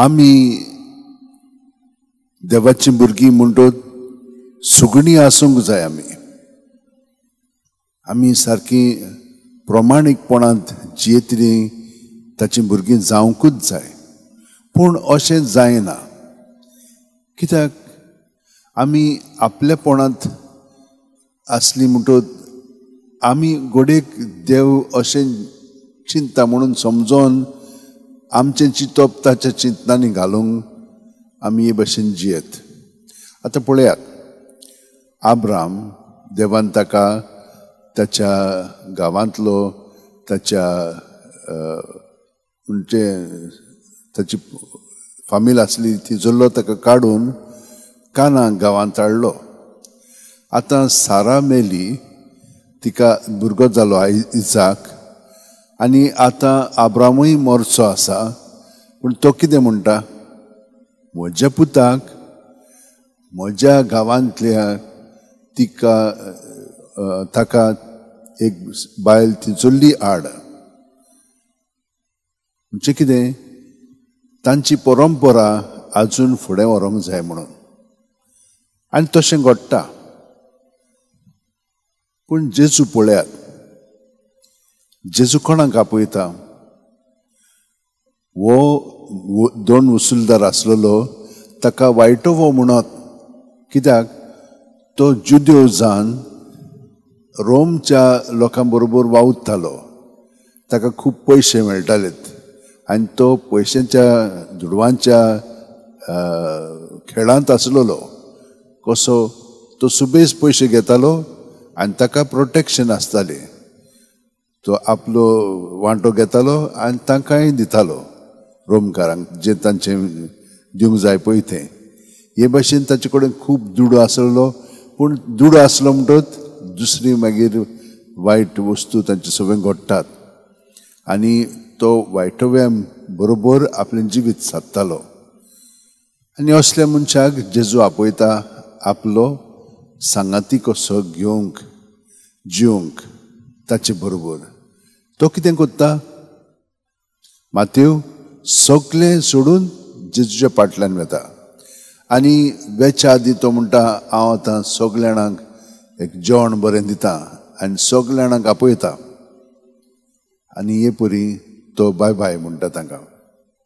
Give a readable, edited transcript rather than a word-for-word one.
आमी देवाची भुरगीं म्हणटोच सुगणी आसूंक जाय. आमी सारकी प्रमाणीकपणांत जियेतली ताची भुरगीं जावंकूच जाय. पूण अशें जायना, कित्याक आमी आपलेपणांत आसली म्हणटोच आमी घडयेक देव अशें चिंता म्हणून समजोन आमचें चिंतप ताच्या चिंतनांनी घालूंक आमी हे भशेन जियेत. आतां पळयात, आब्राम देवान ताका ताच्या गांवांतलो ताच्या म्हणजे ताची फामील आसली ती जल्लो ताका काडून काना गांवांत हाडलो. आतां सारा मेली, तिका भुरगो जालो इजाक, आनी आतां आब्रामूय मरचो आसा. पूण तो कितें म्हणटा, म्हज्या पुताक म्हज्या गांवांतल्या तिका ताका एक बायल ती चल्ली आड. म्हणजे कितें, तांची परंपरा आजून फुडें व्हरूंक जाय म्हणून, आनी तशें घडटा. पूण जेजू पळयात, जेजू कोणाक आपयता? हो दोन वसुलदार आसलेलो ताका वायटो म्हणत, कित्याक तो जुदेव जावन रोमच्या लोकां बरोबर वावुरतालो, ताका खूब पयशे मेळटालेत आनी तो पयशांच्या दुडवांच्या खेळांत आसलेलो. कसो तो सुबेज पयशे घेतालो आनी ताका प्रोटेक्शन आसतालें, तो आपलो वांटो घेतालो आनी तांकांय दितालो रोमकारांक जे तांचें दिवंक जाय पळय तें. हे भाशेन ताचे कडेन खूब दुडू आसलो. पूण दुडू आसलो म्हणटच दुसरी मागीर वायट वस्तू तांचे सगळें घडटात आनी तो वायटव्या बरोबर आपलें जिवीत सादतालो. आनी असल्या मनशाक जेजू आपयता आपलो सांगाती कसो घेवंक जिवंक ताचे बरोबर. तो कितें करता, मातेव सगळें सोडून जेजूच्या फाटल्यान वता. आनी वेच्या आदी तो म्हणटा, हांव आतां सगल्या जाणांक एक जेवण बरें दिता आनी सगल्या जाणांक आपयता. आनी हे परी तो बाय बाय म्हणटा तांकां.